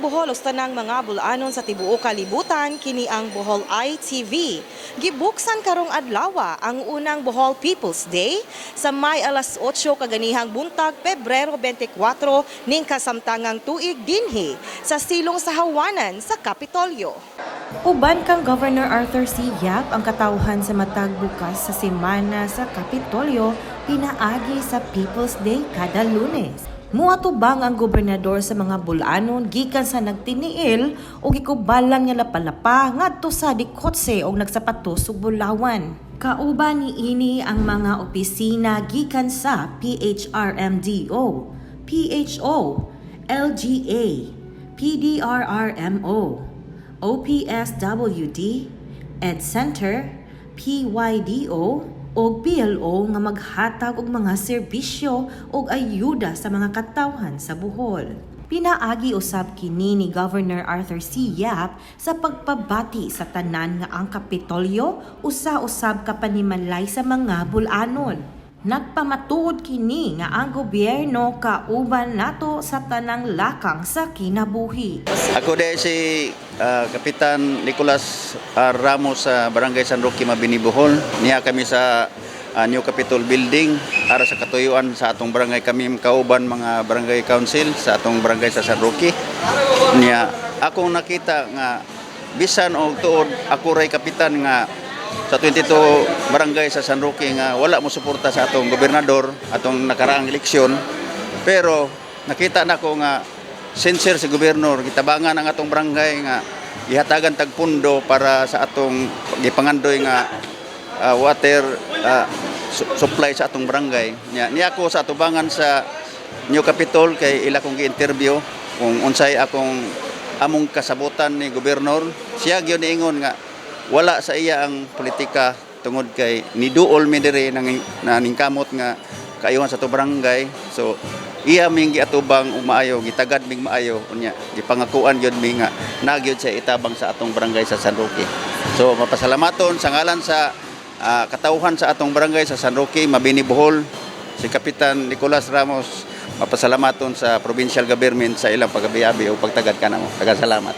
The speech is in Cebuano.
Bohol ug tanang mga bulanon sa tibuok kalibutan, kini ang Bohol ITV. Gibuksan karong adlaw ang unang Bohol People's Day sa may alas 8 kaganihang buntag, Pebrero 24 ning kasamtangang tuig, dinhi sa silong sa Hawanan sa Kapitolyo. Uban kang Governor Arthur C. Yap ang katawhan sa matag bukas sa semana sa Kapitolyo pinaagi sa People's Day kada Lunes. Muatubang ang gobernador sa mga bulanon gikan sa nagtiniil o gikubalan nga lapalapa ngadto sa dikotse o nagsapatos ug bulawan. Kauban niini ang mga opisina gikan sa PHRMDO, PHO, LGA, PDRRMO, OPSWD, Ed Center, PYDO ug PLO nga maghatag og mga serbisyo ug ayuda sa mga katawhan sa Bohol. Pinaagi usab kini ni Governor Arthur C. Yap sa pagpabati sa tanan nga ang Kapitolyo usa usab ka panimalay sa mga bulanon. Nagpamatuod kini nga ang gobyerno kauban nato sa tanang lakang sa kinabuhi. Ako de si Kapitan Nicolas Ramos sa Barangay San Roque, Mabini, Bohol. Niya kami sa New Capitol Building para sa katuyuan sa atong barangay, kami kauban mga barangay council sa atong barangay sa San Roque. Niya akong nakita nga bisan og tuod ako ray kapitan nga sa 22 barangay sa San Roque nga wala mo suporta sa atong gobernador atong nakaraang eleksyon, pero nakita nako nga sincere si gobernador. Gitabangan ang atong barangay nga gihatagan tag pundo para sa atong gipangandoy nga water supply sa atong barangay. Niya ako sa atubangan sa New Capitol kay ila kong gi-interview kung unsay akong among kasabutan ni gobernador. Siya gyud niingon nga wala sa iya ang politika tungod kay niduol mi diri nang naningkamot nga kaayuhan sa ato barangay. So iya ming giatubang ug maayo, gitagad ming maayo. Unya gipangakuan gyud mi nga nagyud siya itabang sa atong barangay sa San Roque. So mapasalamaton sa ngalan sa katawhan sa atong barangay sa San Roque, Mabini, Bohol, si Kapitan Nicolas Ramos mapasalamaton sa provincial government sa ilang pagabiabi o pagtagad kanamo. Taga salamat.